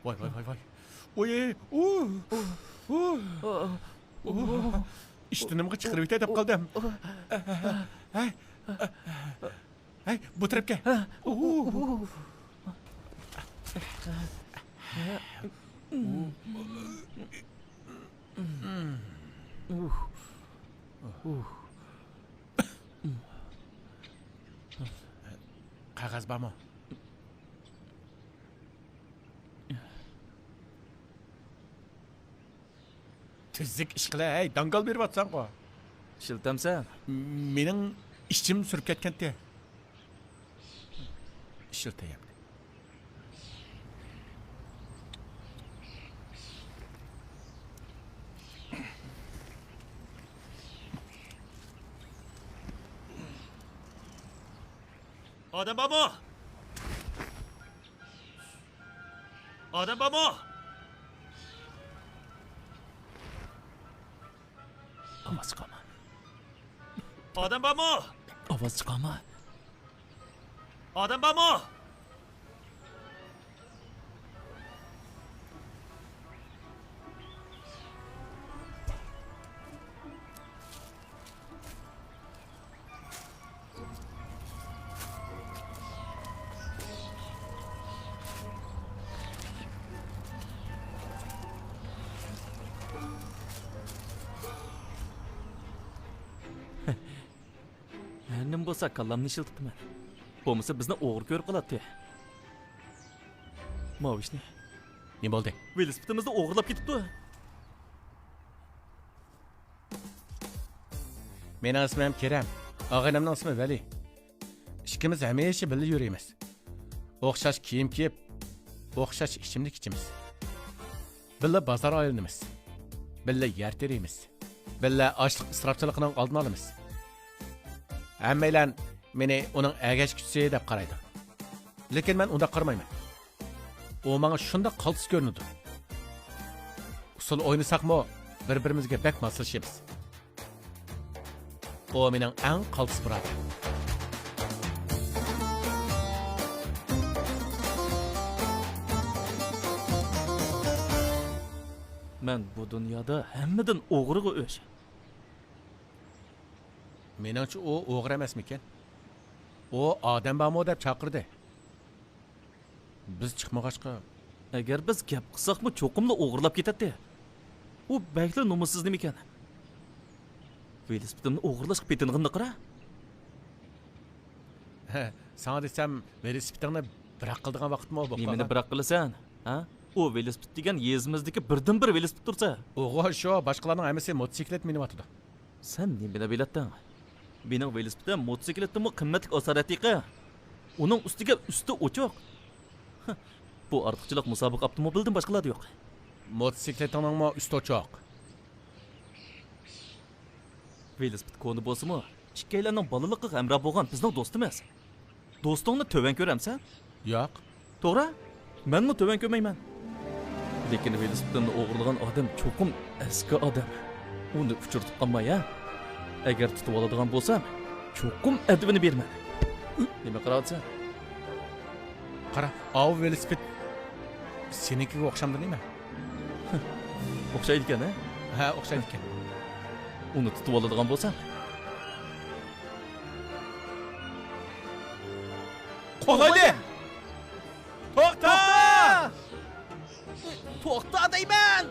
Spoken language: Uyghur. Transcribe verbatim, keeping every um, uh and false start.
ۋاي، ۋاي، ۋاي، ۋاي. ئۇي، ئۇ، ئۇ، ئۇ. ئىشتىنىمغا چىقىرىۋېتەي دەپ قالدىم. ھەي، ھەي، بۇ تەرەپكە. ئۇ. قەغەز بارمۇ؟ تېزلىك ئىش قىلە، ھەي، داڭگال بېرىۋاتساڭغۇ. ئىشلىتەمسەن؟ مېنىڭ ئىچىم سۈرۈپ كەتكەنتى. ئىشلىتەي ئەمدى. ئادەم بارمۇ؟ ئادەم بارمۇ؟ ئاۋاز چىقارما. ئادەم بارمۇ؟ ئاۋاز چىقارما. ئادەم بارمۇ؟ ھەر نېمە بولسا كاللامنى ئىشلىتىپتىمەن. بولمىسا بىزنى ئوغرى كۆرۈپ قالاتتى. ماۋۇ ئىشنى. نېمە بولدى؟ ۋېلىسىپىتىمىزنى ئوغرىلاپ كېتىپتۇ. مېنىڭ ئىسمىم كېرەم، ئاغىنەمنىڭ ئىسمى ۋەلى. ئىككىمىز ھەمىشە بىللە يۈرىمىز. ئوخشاش كىيىم كىيىپ، ئوخشاش ئىچىملىك ئىچىمىز. بىللە بازار ئايلىنىمىز. بىللە يەر تېرىيمىز. بىللە ئاشلىق ئىسراپچىلىقىنىڭ ئالدىنى ئالىمىز. ھەممەيلەن مېنى ئۇنىڭ ئەگەشكۈچىسى دەپ قارايدۇ. لېكىن مەن ئۇنداق قارىمايمەن. ئۇ ماڭا شۇنداق قالتىس كۆرۈنىدۇ. ئۇسسۇل ئوينىساقمۇ، بىر-بىرىمىزگە بەك ماسلىشىمىز. ئۇ مېنىڭ ئەڭ قالتىس بۇرادىرىم. مەن بۇ دۇنيادا ھەممىدىن ئوغرىغا ئۆچ. مېنىڭچە، ئۇ ئوغرى ئەمەسمىكەن؟ ئۇ ئادەم بارمۇ دەپ چاقىردى. بىز چىقمىغاچقا. ئەگەر بىز گەپ قىلساقمۇ، چوقۇملا ئوغرىلاپ كېتەتتى. ئۇ بەكلا نومۇسسىز نېمىكەن. ۋېلىسىپىتىمنى ئوغرىلاشقا پېتىنغىنىنى قارا. ھە، ساڭا دېسەم، ۋېلىسىپىتىڭنى بىراق قىلىدىغان ۋاقىتمۇ بولۇپ نېمىنى قالغان. بىراق قىلىسەن؟ ھە؟ ئۇ ۋېلىسىپىت دېگەن يېزىمىزدىكى بىردىنبىر ۋېلىسىپىت تۇرسا. ئۇغۇ شۇ، باشقىلارنىڭ ھەممىسى موتوسىكلىت مىنىۋاتىدۇ. سەن نېمىنى بىلەتتىڭ؟ مېنىڭ ۋېلىسىپىتىم موتوسىكلىتتىنمۇ قىممەتلىك ئاسارەتلىكى. ئۇنىڭ ئۈستىگە ئۈستى ئوچۇق. بۇ ئارتۇقچىلىق مۇسابىقە ئاپتوموبىلىدىن باشقىلاردا يوق. موتوسىكلىتىڭنىڭمۇ ئۈستى ئوچۇق. ۋېلىسىپىت كونا بولسىمۇ، ئىككىيلەننىڭ بالىلىقىغا ھەمراھ بولغان بىزنىڭ دوستىمىز. دوستۇڭنى تۆۋەن كۆرەمسەن؟ ياق. توغرا؟ مەنمۇ تۆۋەن كۆرمەيمەن. لېكىن ۋېلىسىپىتىمنى ئوغرىلىغان ئادەم چوقۇم ئەسكى ئادەم. ئۇنى ئۇچرىتىپ قالماي، ھە؟ ئەگەر تۇتۇۋالىدىغان بولسام، چوقۇم ئەدىپىنى بېرىمەن. نېمە قىلىۋاتىسەن؟ قارا، ئاۋۇ ۋېلىسىپىت سېنىڭكىگە ئوخشامدۇ نېمە؟ ئوخشايدىكەن، ھە؟ ھە، ئوخشايدىكەن. ئۇنى تۇتۇۋالىدىغان بولسام. قوغلايلى! توختا! توختا دەيمەن!